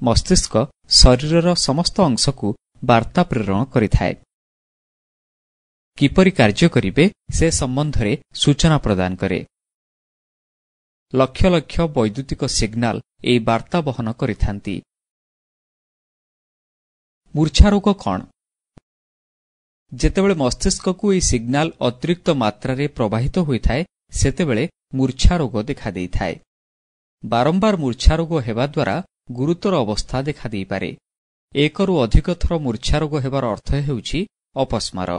ମସ୍ତିଷ୍କ ଶରୀରର ସମସ୍ତ ଅଂଶକୁ ବାର୍ତ୍ତା ପ୍ରେରଣ କରିଥାଏ। କିପରି କାର୍ଯ୍ୟ କରିବେ ସେ ସମ୍ବନ୍ଧରେ ସୂଚନା ପ୍ରଦାନ କରେ। ଲକ୍ଷ ଲକ୍ଷ ବୈଦ୍ୟୁତିକ ସିଗ୍ନାଲ ଏହି ବାର୍ତ୍ତା ବହନ କରିଥାନ୍ତି। ମୂର୍ଚ୍ଛା ରୋଗ କ'ଣ? ଯେତେବେଳେ ମସ୍ତିଷ୍କକୁ ଏହି ସିଗ୍ନାଲ ଅତିରିକ୍ତ ମାତ୍ରାରେ ପ୍ରବାହିତ ହୋଇଥାଏ, ସେତେବେଳେ ମୂର୍ଚ୍ଛା ରୋଗ ଦେଖାଦେଇଥାଏ। ବାରମ୍ବାର ମୂର୍ଚ୍ଛା ରୋଗ ହେବା ଦ୍ୱାରା ଗୁରୁତର ଅବସ୍ଥା ଦେଖାଦେଇପାରେ। ଏକରୁ ଅଧିକ ଥର ମୂର୍ଚ୍ଛା ରୋଗ ହେବାର ଅର୍ଥ ହେଉଛି ଅପସ୍ମାର।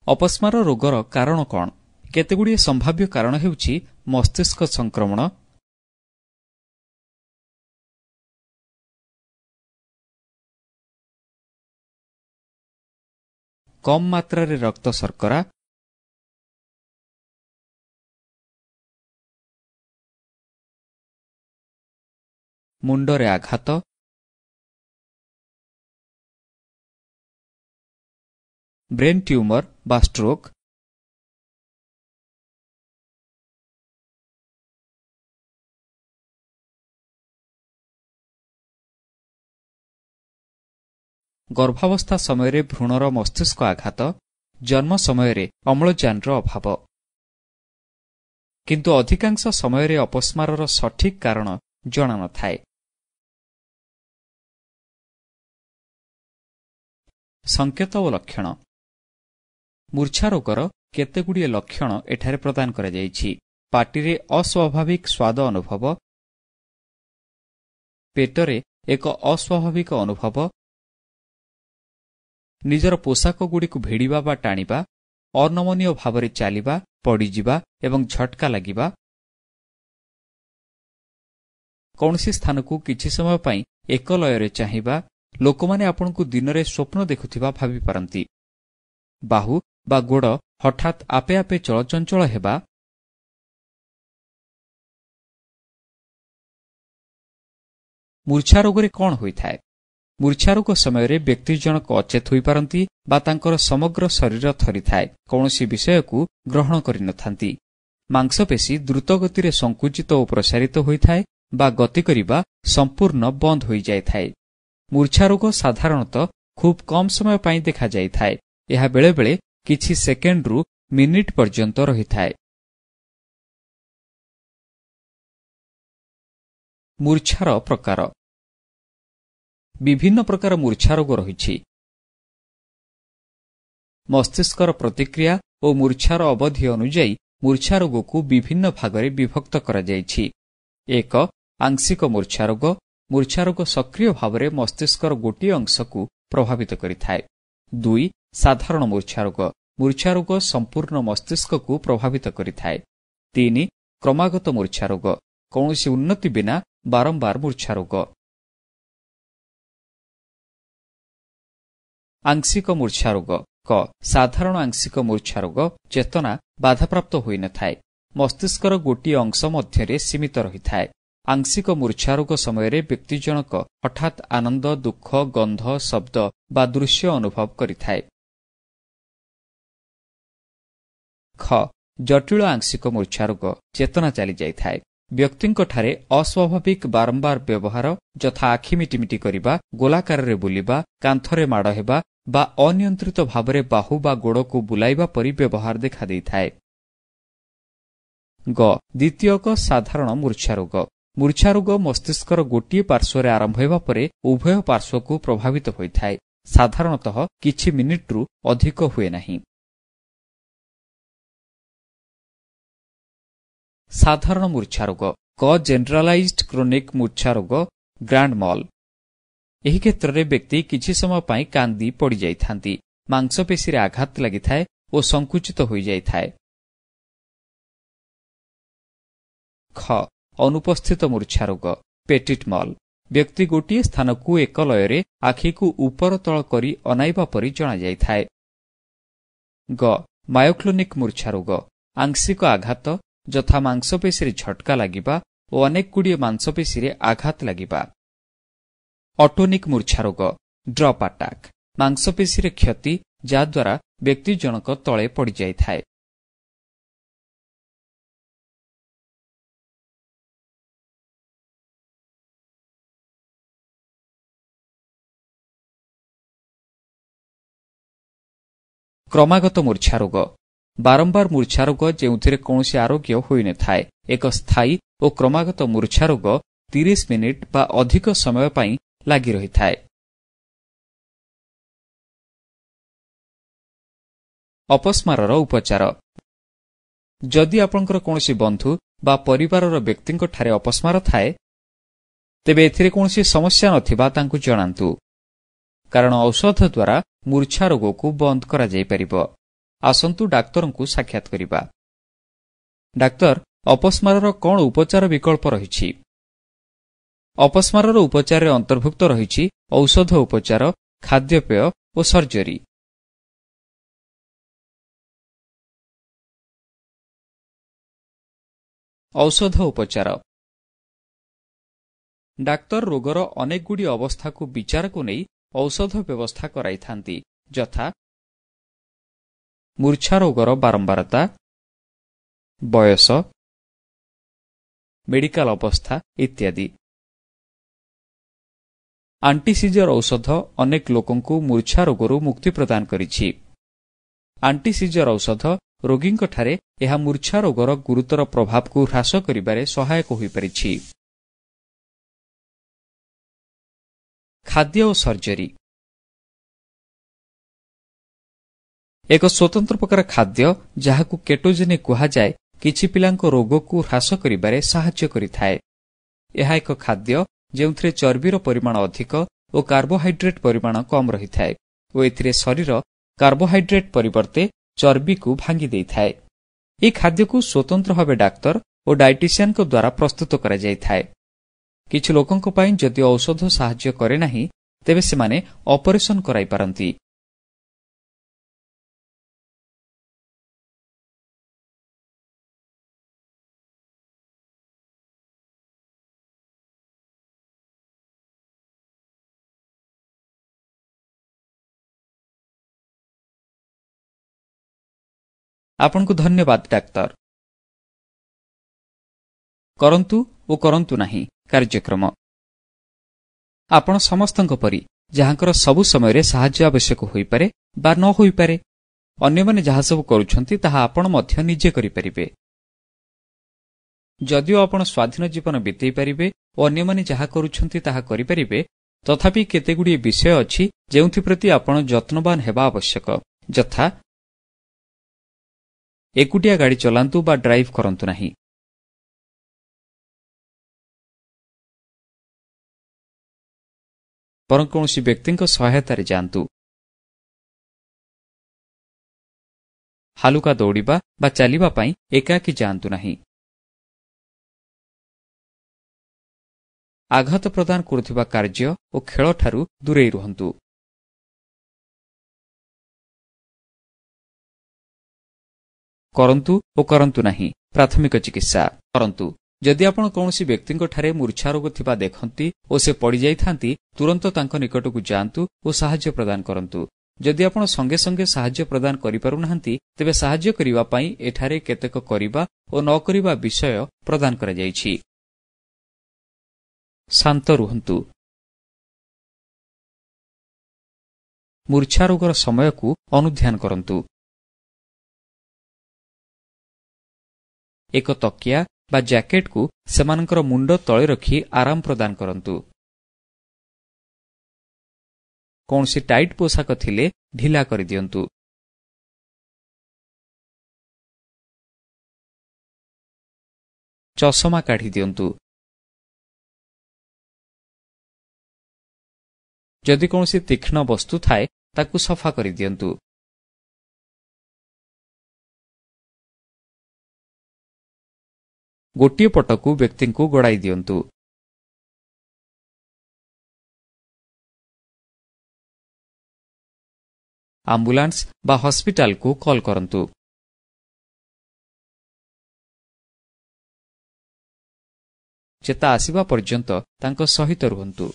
ଅପସ୍ମାର ରୋଗର କାରଣ କ'ଣ? କେତେଗୁଡ଼ିଏ ସମ୍ଭାବ୍ୟ କାରଣ ହେଉଛି ମସ୍ତିଷ୍କ ସଂକ୍ରମଣ, କମ୍ ମାତ୍ରାରେ ରକ୍ତ ଶର୍କରା, ମୁଣ୍ଡରେ ଆଘାତ, ବ୍ରେନ୍ ଟ୍ୟୁମର ବା ଷ୍ଟ୍ରୋକ୍, ଗର୍ଭାବସ୍ଥା ସମୟରେ ଭ୍ରୂଣର ମସ୍ତିଷ୍କ ଆଘାତ, ଜନ୍ମ ସମୟରେ ଅମ୍ଳଜାନର ଅଭାବ। କିନ୍ତୁ ଅଧିକାଂଶ ସମୟରେ ଅପସ୍ମାରର ସଠିକ୍ କାରଣ ଜଣାନଥାଏ। ସଂକେତ ଓ ଲକ୍ଷଣ। ମୂର୍ଚ୍ଛା ରୋଗର କେତେଗୁଡ଼ିଏ ଲକ୍ଷଣ ଏଠାରେ ପ୍ରଦାନ କରାଯାଇଛି। ପାଟିରେ ଅସ୍ୱାଭାବିକ ସ୍ୱାଦ ଅନୁଭବ, ପେଟରେ ଏକ ଅସ୍ୱାଭାବିକ ଅନୁଭବ, ନିଜର ପୋଷାକଗୁଡ଼ିକୁ ଭିଡ଼ିବା ବା ଟାଣିବା, ଅନମନୀୟ ଭାବରେ ଚାଲିବା, ପଡ଼ିଯିବା ଏବଂ ଝଟକା ଲାଗିବା, କୌଣସି ସ୍ଥାନକୁ କିଛି ସମୟ ପାଇଁ ଏକ ଲୟରେ ଚାହିଁବା, ଲୋକମାନେ ଆପଣଙ୍କୁ ଦିନରେ ସ୍ୱପ୍ନ ଦେଖୁଥିବା ଭାବିପାରନ୍ତି, ବାହୁ ବା ଗୋଡ଼ ହଠାତ୍ ଆପେ ଆପେ ଚଳଚଞ୍ଚଳ ହେବା, ମୂର୍ଚ୍ଛା ରୋଗରେ କ'ଣ ହୋଇଥାଏ? ମୂର୍ଚ୍ଛା ରୋଗ ସମୟରେ ବ୍ୟକ୍ତି ଜଣକ ଅଚେତ ହୋଇପାରନ୍ତି ବା ତାଙ୍କର ସମଗ୍ର ଶରୀର ଥରିଥାଏ, କୌଣସି ବିଷୟକୁ ଗ୍ରହଣ କରିନଥାନ୍ତି। ମାଂସପେଶୀ ଦ୍ରୁତଗତିରେ ସଙ୍କୁଚିତ ଓ ପ୍ରସାରିତ ହୋଇଥାଏ ବା ଗତି କରିବା ସମ୍ପୂର୍ଣ୍ଣ ବନ୍ଦ ହୋଇଯାଇଥାଏ। ମୂର୍ଚ୍ଛା ରୋଗ ସାଧାରଣତଃ ଖୁବ୍ କମ୍ ସମୟ ପାଇଁ ଦେଖାଯାଇଥାଏ। ଏହା ବେଳେବେଳେ କିଛି ସେକେଣ୍ଡରୁ ମିନିଟ୍ ପର୍ଯ୍ୟନ୍ତ ରହିଥାଏ। ମୂର୍ଚ୍ଛାର ପ୍ରକାର। ବିଭିନ୍ନ ପ୍ରକାର ମୂର୍ଚ୍ଛା ରୋଗ ରହିଛି। ମସ୍ତିଷ୍କର ପ୍ରତିକ୍ରିୟା ଓ ମୂର୍ଚ୍ଛାର ଅବଧି ଅନୁଯାୟୀ ମୂର୍ଚ୍ଛା ରୋଗକୁ ବିଭିନ୍ନ ଭାଗରେ ବିଭକ୍ତ କରାଯାଇଛି। 1. ଆଂଶିକ ମୂର୍ଚ୍ଛା ରୋଗ। ମୂର୍ଚ୍ଛା ରୋଗ ସକ୍ରିୟ ଭାବରେ ମସ୍ତିଷ୍କର ଗୋଟିଏ ଅଂଶକୁ ପ୍ରଭାବିତ କରିଥାଏ। 2. ସାଧାରଣ ମୂର୍ଚ୍ଛା ରୋଗ। ମୂର୍ଚ୍ଛା ରୋଗ ସମ୍ପୂର୍ଣ୍ଣ ମସ୍ତିଷ୍କକୁ ପ୍ରଭାବିତ କରିଥାଏ। 3. କ୍ରମାଗତ ମୂର୍ଚ୍ଛା ରୋଗ। କୌଣସି ଉନ୍ନତି ବିନା ବାରମ୍ବାର ମୂର୍ଚ୍ଛା ରୋଗ। ଆଂଶିକ ମୂର୍ଚ୍ଛା ରୋଗ। କ. ସାଧାରଣ ଆଂଶିକ ମୂର୍ଚ୍ଛା ରୋଗ। ଚେତନା ବାଧାପ୍ରାପ୍ତ ହୋଇନଥାଏ। ମସ୍ତିଷ୍କର ଗୋଟିଏ ଅଂଶ ମଧ୍ୟରେ ସୀମିତ ରହିଥାଏ। ଆଂଶିକ ମୂର୍ଚ୍ଛା ରୋଗ ସମୟରେ ବ୍ୟକ୍ତି ଜଣକ ହଠାତ୍ ଆନନ୍ଦ, ଦୁଃଖ, ଗନ୍ଧ, ଶବ୍ଦ ବା ଦୃଶ୍ୟ ଅନୁଭବ କରିଥାଏ। ଖ. ଜଟିଳ ଆଂଶିକ ମୂର୍ଚ୍ଛା ରୋଗ। ଚେତନା ଚାଲିଯାଇଥାଏ। ବ୍ୟକ୍ତିଙ୍କଠାରେ ଅସ୍ୱାଭାବିକ ବାରମ୍ବାର ବ୍ୟବହାର ଯଥା ଆଖି ମିଟିମିଟି କରିବା, ଗୋଲାକାରରେ ବୁଲିବା, କାନ୍ଥରେ ମାଡ଼ ହେବା ବା ଅନିୟନ୍ତ୍ରିତ ଭାବରେ ବାହୁ ବା ଗୋଡ଼କୁ ବୁଲାଇବା ପରି ବ୍ୟବହାର ଦେଖାଦେଇଥାଏ। ଗ. ଦ୍ୱିତୀୟକ ସାଧାରଣ ମୂର୍ଚ୍ଛା ରୋଗ। ମୂର୍ଚ୍ଛା ରୋଗ ମସ୍ତିଷ୍କର ଗୋଟିଏ ପାର୍ଶ୍ୱରେ ଆରମ୍ଭ ହେବା ପରେ ଉଭୟ ପାର୍ଶ୍ୱକୁ ପ୍ରଭାବିତ ହୋଇଥାଏ। ସାଧାରଣତଃ କିଛି ମିନିଟ୍ରୁ ଅଧିକ ହୁଏ ନାହିଁ। ସାଧାରଣ ମୂର୍ଚ୍ଛା ରୋଗ। କ. ଜେନେରାଲାଇଜ୍ଡ କ୍ରୋନିକ୍ ମୂର୍ଚ୍ଛା ରୋଗ, ଗ୍ରାଣ୍ଡ ମଲ୍। ଏହି କ୍ଷେତ୍ରରେ ବ୍ୟକ୍ତି କିଛି ସମୟ ପାଇଁ କାନ୍ଦି ପଡ଼ିଯାଇଥାନ୍ତି। ମାଂସପେଶୀରେ ଆଘାତ ଲାଗିଥାଏ ଓ ସଙ୍କୁଚିତ ହୋଇଯାଇଥାଏ। ଖ. ଅନୁପସ୍ଥିତ ମୂର୍ଚ୍ଛା ରୋଗ, ପେଟିଟ୍ ମଲ୍। ବ୍ୟକ୍ତି ଗୋଟିଏ ସ୍ଥାନକୁ ଏକ ଲୟରେ ଆଖିକୁ ଉପର ତଳ କରି ଅନାଇବା ପରି ଜଣାଯାଇଥାଏ। ଗ. ମାୟୋକ୍ଲୋନିକ୍ ମୂର୍ଚ୍ଛା ରୋଗ। ଆଂଶିକ ଆଘାତ ଯଥା ମାଂସପେଶୀରେ ଝଟକା ଲାଗିବା ଓ ଅନେକଗୁଡ଼ିଏ ମାଂସପେଶୀରେ ଆଘାତ ଲାଗିବା। ଅଟୋନିକ୍ ମୂର୍ଚ୍ଛା ରୋଗ, ଡ୍ରପ୍ ଆଟାକ୍। ମାଂସପେଶୀରେ କ୍ଷତି ଯାହାଦ୍ୱାରା ବ୍ୟକ୍ତି ଜଣକ ତଳେ ପଡ଼ିଯାଇଥାଏ। କ୍ରମାଗତ ମୂର୍ଚ୍ଛା ରୋଗ। ବାରମ୍ବାର ମୂର୍ଚ୍ଛା ରୋଗ ଯେଉଁଥିରେ କୌଣସି ଆରୋଗ୍ୟ ହୋଇନଥାଏ। ଏକ ସ୍ଥାୟୀ ଓ କ୍ରମାଗତ ମୂର୍ଚ୍ଛା ରୋଗ 30 ମିନିଟ୍ ବା ଅଧିକ ସମୟ ପାଇଁ ଲାଗି ରହିଥାଏ। ଅପସ୍ମାରର ଉପଚାର। ଯଦି ଆପଣଙ୍କର କୌଣସି ବନ୍ଧୁ ବା ପରିବାରର ବ୍ୟକ୍ତିଙ୍କଠାରେ ଅପସ୍ମାର ଥାଏ, ତେବେ ଏଥିରେ କୌଣସି ସମସ୍ୟା ନଥିବା ତାଙ୍କୁ ଜଣାନ୍ତୁ, କାରଣ ଔଷଧ ଦ୍ୱାରା ମୂର୍ଚ୍ଛା ରୋଗକୁ ବନ୍ଦ କରାଯାଇପାରିବ। ଆସନ୍ତୁ ଡାକ୍ତରଙ୍କୁ ସାକ୍ଷାତ କରିବା। ଡାକ୍ତର, ଅପସ୍ମାରର କ'ଣ ଉପଚାର ବିକଳ୍ପ ରହିଛି? ଅପସ୍ମାରର ଉପଚାରରେ ଅନ୍ତର୍ଭୁକ୍ତ ରହିଛି ଔଷଧ ଉପଚାର, ଖାଦ୍ୟପେୟ ଓ ସର୍ଜରୀ। ଔଷଧ ଉପଚାର। ଡାକ୍ତର ରୋଗର ଅନେକଗୁଡ଼ିଏ ଅବସ୍ଥାକୁ ବିଚାରକୁ ନେଇ ଔଷଧ ବ୍ୟବସ୍ଥା କରାଇଥାନ୍ତି, ଯଥା ମୂର୍ଚ୍ଛା ରୋଗର ବାରମ୍ବାରତା, ବୟସ, ମେଡିକାଲ ଅବସ୍ଥା ଇତ୍ୟାଦି। ଆଣ୍ଟିସିଜର ଔଷଧ ଅନେକ ଲୋକଙ୍କୁ ମୂର୍ଚ୍ଛା ରୋଗରୁ ମୁକ୍ତି ପ୍ରଦାନ କରିଛି। ଆଣ୍ଟିସିଜର ଔଷଧ ରୋଗୀଙ୍କଠାରେ ଏହା ମୂର୍ଚ୍ଛା ରୋଗର ଗୁରୁତର ପ୍ରଭାବକୁ ହ୍ରାସ କରିବାରେ ସହାୟକ ହୋଇପାରିଛି। ଖାଦ୍ୟ ଓ ସର୍ଜରୀ। ଏକ ସ୍ୱତନ୍ତ୍ର ପ୍ରକାର ଖାଦ୍ୟ ଯାହାକୁ କେଟୋଜେନିକ୍ କୁହାଯାଏ, କିଛି ପିଲାଙ୍କ ରୋଗକୁ ହ୍ରାସ କରିବାରେ ସାହାଯ୍ୟ କରିଥାଏ। ଏହା ଏକ ଖାଦ୍ୟ ଯେଉଁଥିରେ ଚର୍ବିର ପରିମାଣ ଅଧିକ ଓ କାର୍ବୋହାଇଡ୍ରେଟ୍ ପରିମାଣ କମ୍ ରହିଥାଏ ଓ ଏଥିରେ ଶରୀର କାର୍ବୋହାଇଡ୍ରେଟ୍ ପରିବର୍ତ୍ତେ ଚର୍ବିକୁ ଭାଙ୍ଗି ଦେଇଥାଏ। ଏହି ଖାଦ୍ୟକୁ ସ୍ୱତନ୍ତ୍ର ଭାବେ ଡାକ୍ତର ଓ ଡାଏଟିସିଆନଙ୍କ ଦ୍ୱାରା ପ୍ରସ୍ତୁତ କରାଯାଇଥାଏ। କିଛି ଲୋକଙ୍କ ପାଇଁ ଯଦି ଔଷଧ ସାହାଯ୍ୟ କରେ ନାହିଁ, ତେବେ ସେମାନେ ଅପରେସନ କରାଇପାରନ୍ତି। ଆପଣଙ୍କୁ ଧନ୍ୟବାଦ ଡାକ୍ତର। କରନ୍ତୁ ଓ କରନ୍ତୁ ନାହିଁ କାର୍ଯ୍ୟକ୍ରମ। ଆପଣ ସମସ୍ତଙ୍କ ପରି ଯାହାଙ୍କର ସବୁ ସମୟରେ ସାହାଯ୍ୟ ଆବଶ୍ୟକ ହୋଇପାରେ ବା ନ ହୋଇପାରେ, ଅନ୍ୟମାନେ ଯାହା ସବୁ କରୁଛନ୍ତି ତାହା ଆପଣ ମଧ୍ୟ ନିଜେ କରିପାରିବେ। ଯଦିଓ ଆପଣ ସ୍ୱାଧୀନ ଜୀବନ ବିତେଇ ପାରିବେ ଓ ଅନ୍ୟମାନେ ଯାହା କରୁଛନ୍ତି ତାହା କରିପାରିବେ, ତଥାପି କେତେଗୁଡ଼ିଏ ବିଷୟ ଅଛି ଯେଉଁଥିପ୍ରତି ଆପଣ ଯତ୍ନବାନ ହେବା ଆବଶ୍ୟକ, ଯଥା ଏକୁଟିଆ ଗାଡ଼ି ଚଲାନ୍ତୁ ବା ଡ୍ରାଇଭ୍ କରନ୍ତୁ ନାହିଁ। ବରଂ କୌଣସି ବ୍ୟକ୍ତିଙ୍କ ସହାୟତାରେ ଯାଆନ୍ତୁ। ହାଲୁକା ଦୌଡ଼ିବା ବା ଚାଲିବା ପାଇଁ ଏକାକୀ ଯାଆନ୍ତୁ ନାହିଁ। ଆଘାତ ପ୍ରଦାନ କରୁଥିବା କାର୍ଯ୍ୟ ଓ ଖେଳଠାରୁ ଦୂରେଇ ରୁହନ୍ତୁ। କରନ୍ତୁ ଓ କରନ୍ତୁ ନାହିଁ ପ୍ରାଥମିକ ଚିକିତ୍ସା କରନ୍ତୁ। ଯଦି ଆପଣ କୌଣସି ବ୍ୟକ୍ତିଙ୍କଠାରେ ମୂର୍ଚ୍ଛା ରୋଗ ଥିବା ଦେଖନ୍ତି ଓ ସେ ପଡ଼ିଯାଇଥାନ୍ତି, ତୁରନ୍ତ ତାଙ୍କ ନିକଟକୁ ଯାଆନ୍ତୁ ଓ ସାହାଯ୍ୟ ପ୍ରଦାନ କରନ୍ତୁ। ଯଦି ଆପଣ ସଙ୍ଗେ ସଙ୍ଗେ ସାହାଯ୍ୟ ପ୍ରଦାନ କରିପାରୁନାହାନ୍ତି, ତେବେ ସାହାଯ୍ୟ କରିବା ପାଇଁ ଏଠାରେ କେତେକ କରିବା ଓ ନ କରିବା ବିଷୟ ପ୍ରଦାନ କରାଯାଇଛି। ଶାନ୍ତ ରୁହନ୍ତୁ। ମୂର୍ଚ୍ଛା ରୋଗର ସମୟକୁ ଅନୁଧ୍ୟାନ କରନ୍ତୁ। ଏକ ତକିଆ ବା ଜ୍ୟାକେଟକୁ ସେମାନଙ୍କର ମୁଣ୍ଡ ତଳେ ରଖି ଆରାମ ପ୍ରଦାନ କରନ୍ତୁ। କୌଣସି ଟାଇଟ୍ ପୋଷାକ ଥିଲେ ଢିଲା କରିଦିଅନ୍ତୁ। ଚଷମା କାଢ଼ି ଦିଅନ୍ତୁ। ଯଦି କୌଣସି ତୀକ୍ଷ୍ଣ ବସ୍ତୁ ଥାଏ ତାକୁ ସଫା କରିଦିଅନ୍ତୁ। ଗୋଟିଏ ପଟକୁ ବ୍ୟକ୍ତିଙ୍କୁ ଗଡ଼ାଇ ଦିଅନ୍ତୁ। ଆମ୍ବୁଲାନ୍ସ ବା ହସ୍ପିଟାଲକୁ କଲ୍ କରନ୍ତୁ। ଚେତା ଆସିବା ପର୍ଯ୍ୟନ୍ତ ତାଙ୍କ ସହିତ ରୁହନ୍ତୁ।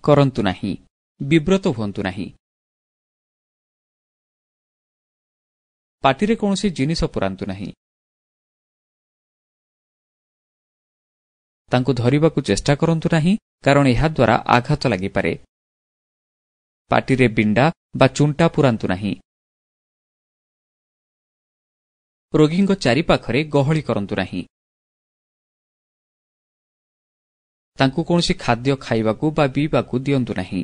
କରନ୍ତୁ ନାହିଁ। ବିବ୍ରତ ହୁଅନ୍ତୁ ନାହିଁ। ପାଟିରେ କୌଣସି ଜିନିଷ ପୁରାନ୍ତୁ ନାହିଁ। ତାଙ୍କୁ ଧରିବାକୁ ଚେଷ୍ଟା କରନ୍ତୁ ନାହିଁ, କାରଣ ଏହାଦ୍ୱାରା ଆଘାତ ଲାଗିପାରେ। ପାଟିରେ ବିଣ୍ଡା ବା ଚୁଣ୍ଟା ପୁରାନ୍ତୁ ନାହିଁ। ରୋଗୀଙ୍କ ଚାରିପାଖରେ ଗହଳି କରନ୍ତୁ ନାହିଁ। ତାଙ୍କୁ କୌଣସି ଖାଦ୍ୟ ଖାଇବାକୁ ବା ପିଇବାକୁ ଦିଅନ୍ତୁ ନାହିଁ।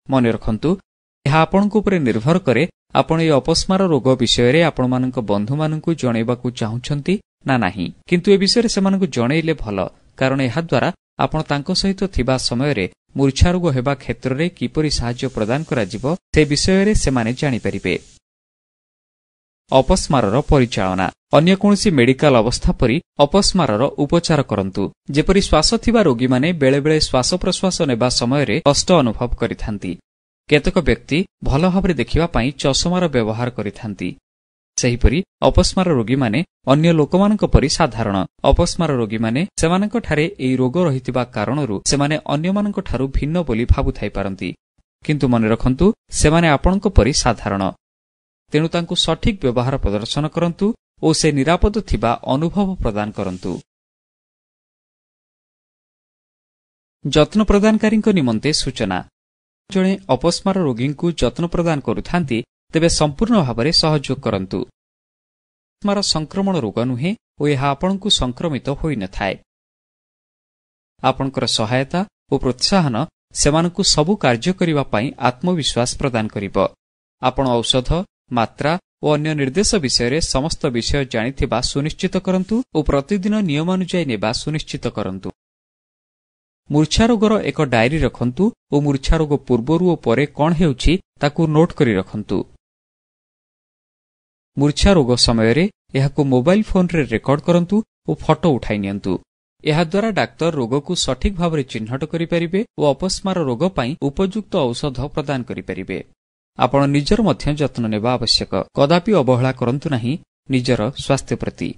ମନେ ରଖନ୍ତୁ, ଏହା ଆପଣଙ୍କ ଉପରେ ନିର୍ଭର କରେ ଆପଣ ଏହି ଅପସ୍ମାର ରୋଗ ବିଷୟରେ ଆପଣମାନଙ୍କ ବନ୍ଧୁମାନଙ୍କୁ ଜଣାଇବାକୁ ଚାହୁଁଛନ୍ତି ନା ନାହିଁ। କିନ୍ତୁ ଏ ବିଷୟରେ ସେମାନଙ୍କୁ ଜଣାଇଲେ ଭଲ, କାରଣ ଏହାଦ୍ୱାରା ଆପଣ ତାଙ୍କ ସହିତ ଥିବା ସମୟରେ ମୂର୍ଚ୍ଛା ରୋଗ ହେବା କ୍ଷେତ୍ରରେ କିପରି ସାହାଯ୍ୟ ପ୍ରଦାନ କରାଯିବ ସେ ବିଷୟରେ ସେମାନେ ଜାଣିପାରିବେ। ଅପସ୍ମାରର ପରିଚାଳନା। ଅନ୍ୟ କୌଣସି ମେଡିକାଲ ଅବସ୍ଥା ପରି ଅପସ୍ମାରର ଉପଚାର କରନ୍ତୁ। ଯେପରି ଶ୍ୱାସ ଥିବା ରୋଗୀମାନେ ବେଳେବେଳେ ଶ୍ୱାସ ପ୍ରଶ୍ୱାସ ନେବା ସମୟରେ କଷ୍ଟ ଅନୁଭବ କରିଥାନ୍ତି। କେତେକ ବ୍ୟକ୍ତି ଭଲ ଭାବରେ ଦେଖିବା ପାଇଁ ଚଷମାର ବ୍ୟବହାର କରିଥାନ୍ତି। ସେହିପରି ଅପସ୍ମାର ରୋଗୀମାନେ ଅନ୍ୟ ଲୋକମାନଙ୍କ ପରି ସାଧାରଣ। ଅପସ୍ମାର ରୋଗୀମାନେ ସେମାନଙ୍କଠାରେ ଏହି ରୋଗ ରହିଥିବା କାରଣରୁ ସେମାନେ ଅନ୍ୟମାନଙ୍କଠାରୁ ଭିନ୍ନ ବୋଲି ଭାବୁଥାଇପାରନ୍ତି, କିନ୍ତୁ ମନେ ରଖନ୍ତୁ ସେମାନେ ଆପଣଙ୍କ ପରି ସାଧାରଣ। ତେଣୁ ତାଙ୍କୁ ସଠିକ୍ ବ୍ୟବହାର ପ୍ରଦର୍ଶନ କରନ୍ତୁ ଓ ସେ ନିରାପଦ ଥିବା ଅନୁଭବ ପ୍ରଦାନ କରନ୍ତୁ। ଯତ୍ନ ପ୍ରଦାନକାରୀଙ୍କ ନିମନ୍ତେ ସୂଚନା। ଜଣେ ଅପସ୍ମାର ରୋଗୀଙ୍କୁ ଯତ୍ନ ପ୍ରଦାନ କରୁଥାନ୍ତି ତେବେ ସମ୍ପୂର୍ଣ୍ଣ ଭାବରେ ସହଯୋଗ କରନ୍ତୁ। ଅପସ୍ମାର ସଂକ୍ରମଣ ରୋଗ ନୁହେଁ ଓ ଏହା ଆପଣଙ୍କୁ ସଂକ୍ରମିତ ହୋଇନଥାଏ। ଆପଣଙ୍କର ସହାୟତା ଓ ପ୍ରୋତ୍ସାହନ ସେମାନଙ୍କୁ ସବୁ କାର୍ଯ୍ୟ କରିବା ପାଇଁ ଆତ୍ମବିଶ୍ୱାସ ପ୍ରଦାନ କରିବ। ଆପଣ ଔଷଧ, ମାତ୍ରା ଓ ଅନ୍ୟ ନିର୍ଦ୍ଦେଶ ବିଷୟରେ ସମସ୍ତ ବିଷୟ ଜାଣିଥିବା ସୁନିଶ୍ଚିତ କରନ୍ତୁ ଓ ପ୍ରତିଦିନ ନିୟମାନୁଯାୟୀ ନେବା ସୁନିଶ୍ଚିତ କରନ୍ତୁ। ମୂର୍ଚ୍ଛା ରୋଗର ଏକ ଡାଏରୀ ରଖନ୍ତୁ ଓ ମୂର୍ଚ୍ଛା ରୋଗ ପୂର୍ବରୁ ଓ ପରେ କ'ଣ ହେଉଛି ତାକୁ ନୋଟ୍ କରି ରଖନ୍ତୁ। ମୂର୍ଚ୍ଛା ରୋଗ ସମୟରେ ଏହାକୁ ମୋବାଇଲ ଫୋନରେ ରେକର୍ଡ କରନ୍ତୁ ଓ ଫଟୋ ଉଠାଇ ନିଅନ୍ତୁ। ଏହାଦ୍ୱାରା ଡାକ୍ତର ରୋଗକୁ ସଠିକ୍ ଭାବରେ ଚିହ୍ନଟ କରିପାରିବେ ଓ ଅପସ୍ମାର ରୋଗ ପାଇଁ ଉପଯୁକ୍ତ ଔଷଧ ପ୍ରଦାନ କରିପାରିବେ। ଆପଣ ନିଜର ମଧ୍ୟ ଯତ୍ନ ନେବା ଆବଶ୍ୟକ। କଦାପି ଅବହେଳା କରନ୍ତୁ ନାହିଁ ନିଜର ସ୍ୱାସ୍ଥ୍ୟ ପ୍ରତି।